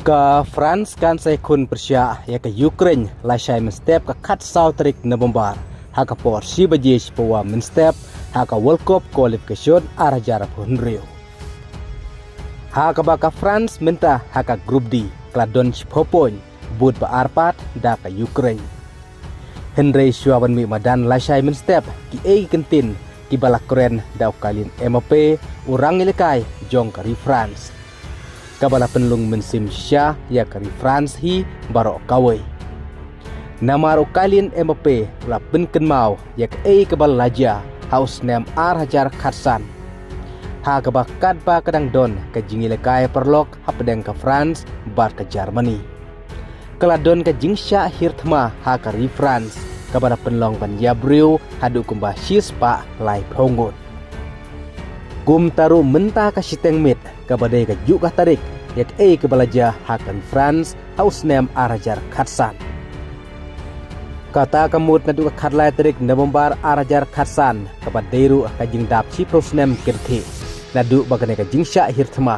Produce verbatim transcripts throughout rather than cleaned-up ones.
Ka France kan sa ïakhun pyrshah ïa ka Ukraine lashai mynstep ka khatsaw tarik November ha ka por shi baje shi pawa mynstep ha ka World Cup Qualification ar hajar arphew hynriew. Ha kaba ka France mynta ha ka Group D ka la don shiphew point, bud ba ar pat da ka Ukraine. Hynrei shuwa ban mih madan lashai mynstep, kiei ki kyntien kiba la kren da u Kylian Mbappe, u rangïalehkai jong ka ri France, kaba la pynlong mynsiem shisha ïa ka ri France hi baroh kawei. Namar u Kylian Mbappe u la pynkynmaw ïa kaei kaba la jia ha u snem ar hajar khatsan, ha kaba katba ka dang don ka jingïalehkai paralok hapdeng ka France bad ka Germany, ka la don ka jingshah hir thma ha ka ri France kaba da pynlong ban ïabriew haduh kumba shispah laiphew ngut. Kumta ruh mynta ka shiteng miet kaba dei kajuh ka tarik, ïa kaei kaba la jia ha ka ri France ha u snem ar hajar khatsan. Kata ka mut naduh ka khatlai tarik November ar hajar khatsan, kaba dei ruh ka jingdap shiphew snem kynthih naduh ba kane ka jingshah hir thma,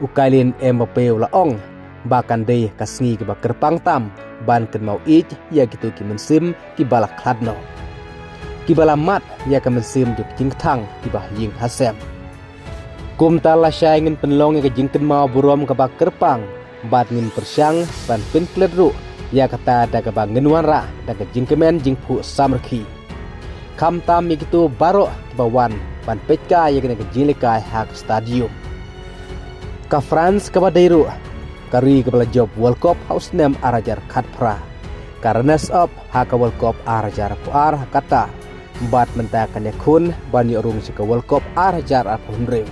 u Kylian Mbappe u la ong ba kan dei ka sngi kaba kyrpang tam ban kynmaw ïeit ïa kito ki mynsiem kiba la khlad noh, kiba la mad ïa ka mynsiem jong ki jingkthang kiba ha ïing ha sem. Kumta lashai ngin pynlong ïa ka jingkynmaw burom kaba kyrpang bad ngin pyrshang ban pynklet ruh ïa kata da kaba ngin wanrah da ka jingkmen jingphuh samrkhie, khamtam ïa kito baroh kiba wan ban peit kai ïa kane ka jingïalehkai ha ka stadium. Ka France kaba dei ruh ka ri kaba la jop World Cup ha u snem ar hajar khatphra, ka runners up ha ka World Cup ar hajar arphew ar ha Qatar, bad mynta kan ïakhun ban ïoh rung sha ka World Cup ar hajar arphew hynriew.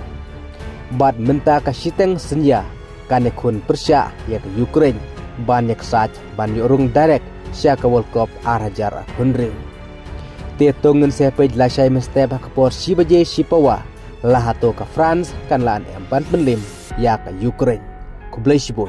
Bad mynta ka shiteng synñia kan ïakhun pyrshah ïa ka Ukraine ban ïaksaid ban ïoh rung direct sha ka World Cup ar hajar arphew hynriew. Te to ngin sa peit lashai mynstep ha ka por shi baje shi pawa la hato ka France kan lah ne em ban pynliem ïa ka Ukraine. Khublei shibun.